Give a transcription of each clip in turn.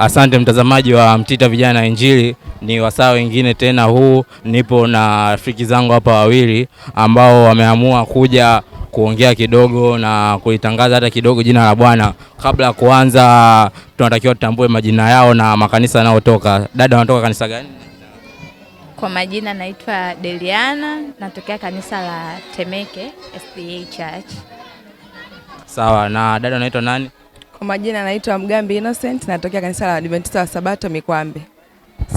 Asante mtazamaji wa Mtita Vijana Injili, ni wasaa wengine tena huu, nipo na rafiki zangu hapa wawili ambao wameamua kuja kuongea kidogo na kuitangaza hata kidogo jina la Bwana. Kabla ya kuanza, tunatakiwa tutambue majina yao na makanisa yanayotoka. Dada, unatoka kanisa gani? Kwa majina naitwa Deliana, natokea kanisa la Temeke SDA Church. Sawa, na dada unaitwa nani? Kwa majina naitwa Mgambi Innocent, natokea kanisa la Adventista wa Sabato Mikwambe.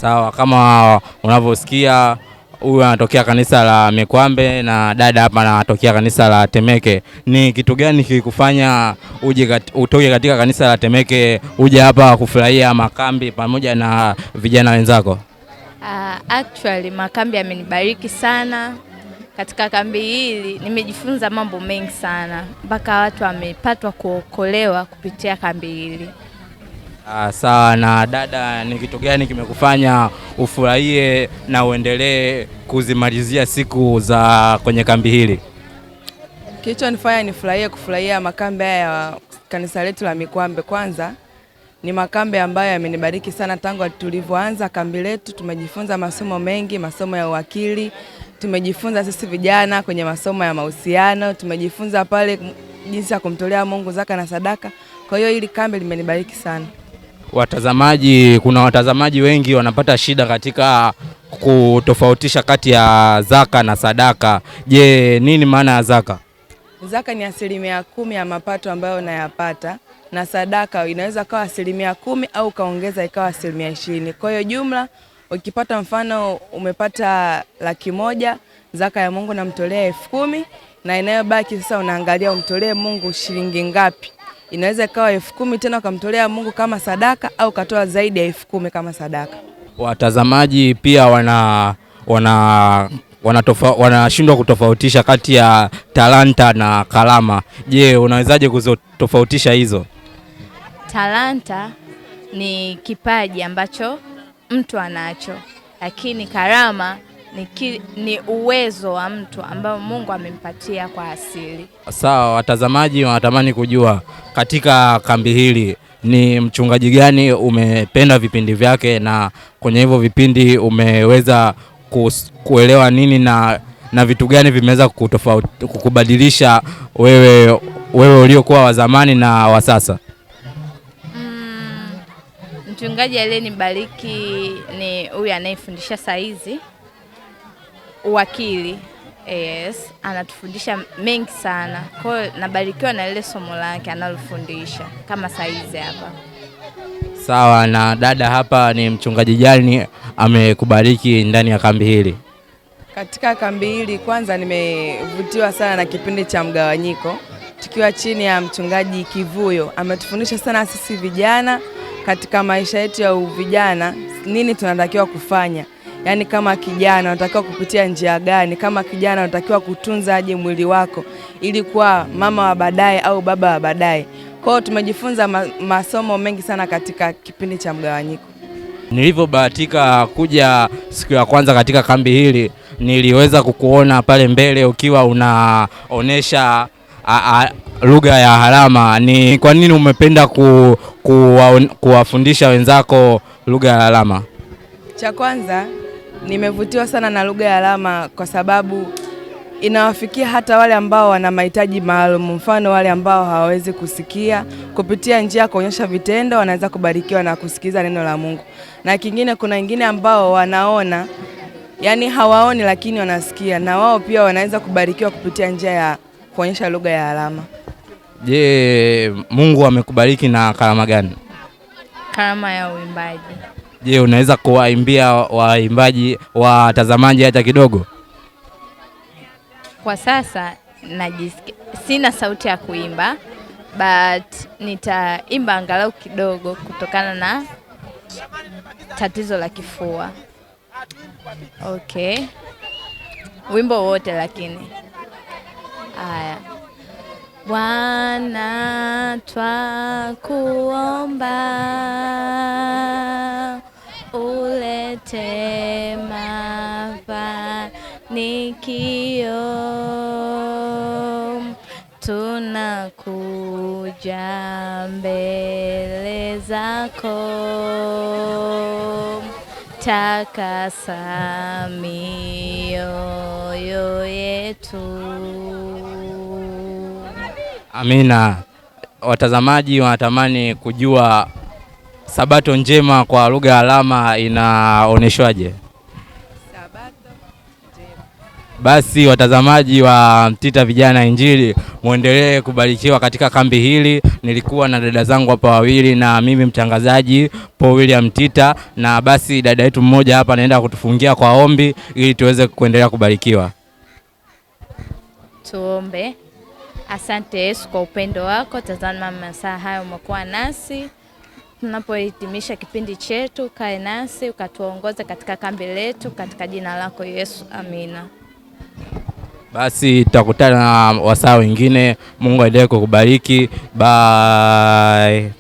Sawa, kama unavyosikia huyu anatokea kanisa la Mikwambe na dada hapa anatokea kanisa la Temeke. Ni kitu gani kilikufanya uje utoke katika kanisa la Temeke uje hapa kufurahia makambi pamoja na vijana wenzako? Actually makambi yamenibariki sana. Katika kambi hili nimejifunza mambo mengi sana, mpaka watu wamepatwa kuokolewa kupitia kambi hili. Sawa, na dada, ni kitu gani kimekufanya ufurahie na uendelee kuzimalizia siku za kwenye kambi hili? Kilichonifanya nifurahie kufurahia makambi haya ya kanisa letu la Mikwambe, kwanza ni makambi ambayo yamenibariki sana tangu tulivyoanza kambi letu. Tumejifunza masomo mengi, masomo ya uwakili, tumejifunza sisi vijana kwenye masomo ya mahusiano, tumejifunza pale jinsi ya kumtolea Mungu zaka na sadaka. Kwa hiyo hili kambi limenibariki sana. Watazamaji, kuna watazamaji wengi wanapata shida katika kutofautisha kati ya zaka na sadaka. Je, nini maana ya zaka? Zaka ni 10% ya mapato ambayo unayapata, na sadaka inaweza kuwa 10% au kaongeza ikawa 20%. Kwa hiyo jumla ukipata, mfano umepata 100,000, zaka ya Mungu namtolea 10,000, na inayobaki sasa unaangalia umtolee Mungu shilingi ngapi. Inaweza ikawa 10,000 tena ukamtolea Mungu kama sadaka, au katoa zaidi ya 10,000 kama sadaka. Watazamaji pia wanashindwa kutofautisha kati ya talanta na karama. Je, unawezaje kuzitofautisha hizo? Talanta ni kipaji ambacho mtu anacho, lakini karama ni uwezo wa mtu ambao Mungu amempatia kwa asili. Sawa, watazamaji wanatamani kujua katika kambi hili ni mchungaji gani umependa vipindi vyake, na kwenye hivyo vipindi umeweza kuelewa nini na vitu gani vimeweza kukubadilisha wewe uliokuwa wa zamani na wa sasa? Mchungaji aliyenibariki ni huyu anayefundisha saizi uwakili. Yes, anatufundisha mengi sana. Kwa hiyo nabarikiwa na ile somo lake analofundisha kama saizi hapa. Sawa, na dada hapa ni mchungaji gani amekubariki ndani ya kambi hili? Katika kambi hili kwanza nimevutiwa sana na kipindi cha mgawanyiko tukiwa chini ya mchungaji Kivuyo. Ametufundisha sana sisi vijana katika maisha yetu ya uvijana nini tunatakiwa kufanya. Yaani kama kijana unatakiwa kupitia njia gani, kama kijana unatakiwa kutunza aje mwili wako ili kuwa mama wa baadaye au baba wa baadaye. Kwa hiyo tumejifunza masomo mengi sana katika kipindi cha mgawanyiko. Nilivyobahatika kuja siku ya kwanza katika kambi hili, niliweza kukuona pale mbele ukiwa unaonesha lugha ya alama. Ni kwa nini umependa kuwafundisha wenzako lugha ya alama? Cha kwanza nimevutiwa sana na lugha ya alama kwa sababu inawafikia hata wale ambao wana mahitaji maalum, mfano wale ambao hawawezi kusikia, kupitia njia ya kuonyesha vitendo wanaweza kubarikiwa na kusikiza neno la Mungu. Na kingine, kuna wengine ambao wanaona, yani hawaoni lakini wanasikia, na wao pia wanaweza kubarikiwa kupitia njia ya kuonyesha lugha ya alama. Je, Mungu amekubariki na karama gani? Karama ya uimbaji. Je, unaweza kuwaimbia waimbaji watazamaji hata kidogo? Kwa sasa najisikia sina sauti ya kuimba, but nitaimba angalau kidogo kutokana na tatizo la kifua. Okay. Wimbo wote lakini. Aya. Bwana twakuomba ulete mafanikio, tunakuja mbele zako. lako, takasa mioyo yetu. Amina. Watazamaji wanatamani kujua Sabato njema kwa lugha ya alama inaoneshwaje? Sabato njema. Basi watazamaji wa Mtita Vijana Injili, muendelee kubarikiwa katika kambi hili. Nilikuwa na dada zangu hapa wawili na mimi mtangazaji Paul William Mtita, na basi dada yetu mmoja hapa anaenda kutufungia kwa ombi ili tuweze kuendelea kubarikiwa. Tuombe. Asante Yesu kwa upendo wako. Tazama masaa haya umekuwa nasi tunapohitimisha kipindi chetu, kae nasi ukatuongoze katika kambi letu, katika jina lako Yesu, amina. Basi tutakutana na wasaa wengine. Mungu aendelee kukubariki. Bye.